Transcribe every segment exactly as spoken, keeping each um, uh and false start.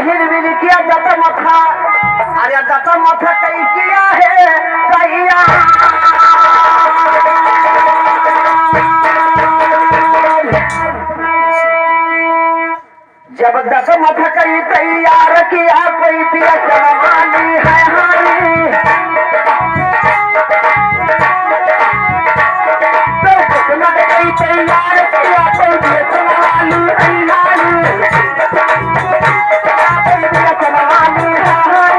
हिरविर किया दत मथा, अरे दत मथा कई किया है तैयार। जब दस मथकई तैयार किया, कोई पिया चलवानी है हारी। तो दस मथकई तैयार किया, कोई पिया चलवानी है हारी। कोई पिया चलवानी है हारी।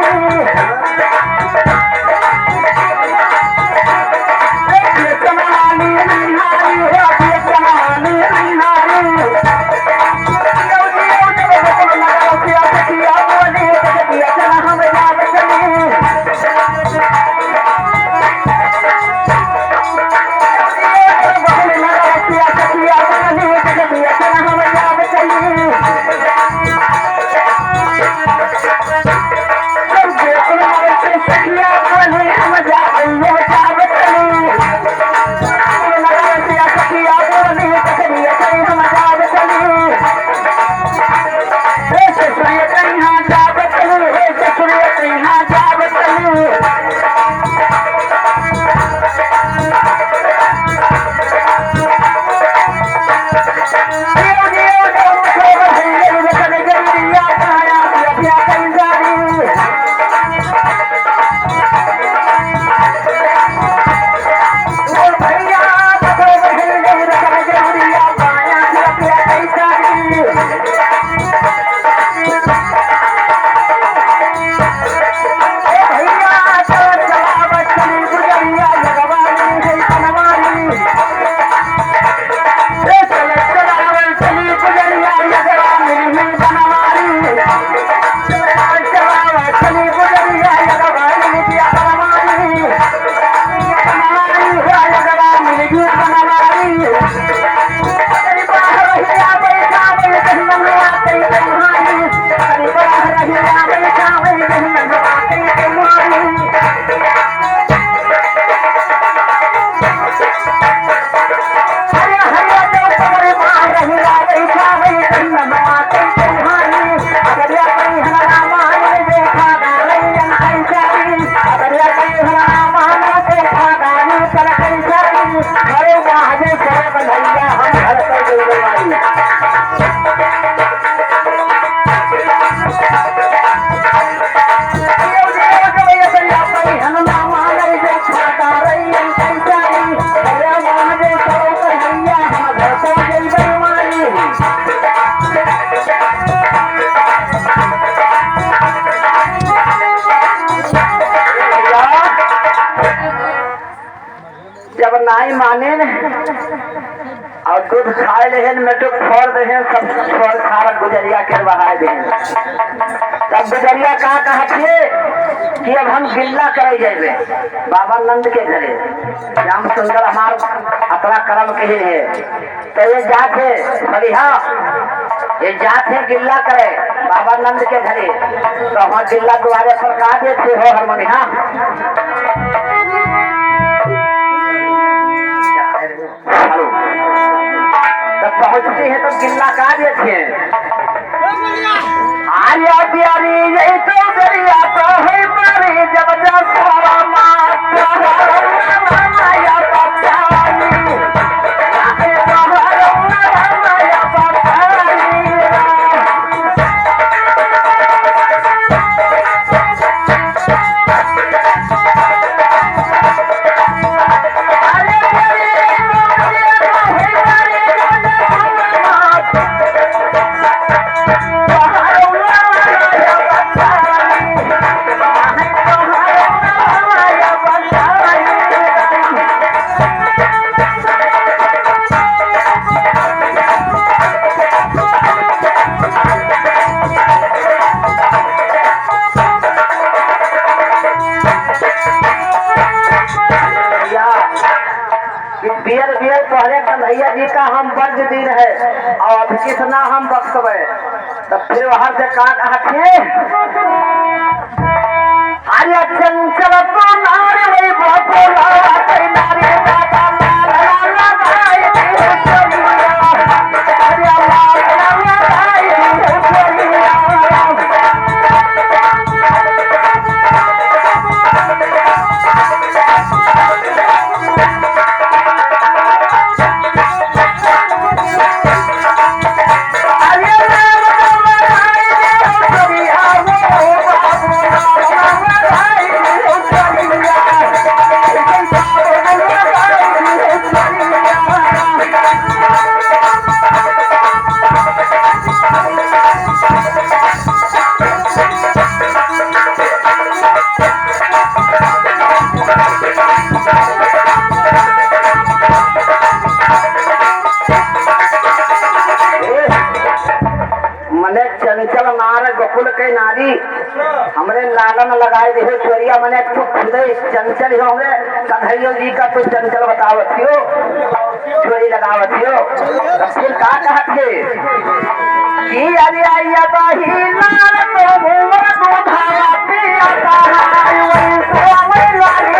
जब नाई माने न, और दूध खाए लेहेन, मेटुक फोड़ देहेन, सब छोड़ छाड़ गुजरिया के बहाए देहेन। तब गुजरिया का कहत हे कि अब हम गिल्ला करे जाइबे बाबा नंद के घरे। श्याम सुंदर हमार अतरा करम किहे है, तो ये जात है बढ़िया, ये जात है गिल्ला करे बाबा नंद के घरे। तो हम गिल्ला दुआरे पर का देत हो हरमोनिया। हेलो। तब पहुँचती है तब गिल्ला का देत है। आर्या प्यारी यही तो दरिया तो है पारी जब जा सारा माता। बियर बियर तोहरे कन्हैया जी का हम बंद दिन है, और अब कितना हम बख्शबे। तब फिर वहां से का कहत है? अरे चंचल तो नारी वही बापोला, कोई नारी दादा लाल लाल भाई की चलिया। अरे लाल लाल भाई की चलिया। मने चंचल नार गोकुल के नारी, हमरे लालन लगाए देहो चोरिया, मने तू खुदे चंचल हो, हमरे कन्हैया जी का तू चंचल बतावत हो, चोरी लगावत हो। तब फिर का कहत है कि अरे आइया बाही नार तो मुंह दूधावा पिया कहाई, वही से वही लागे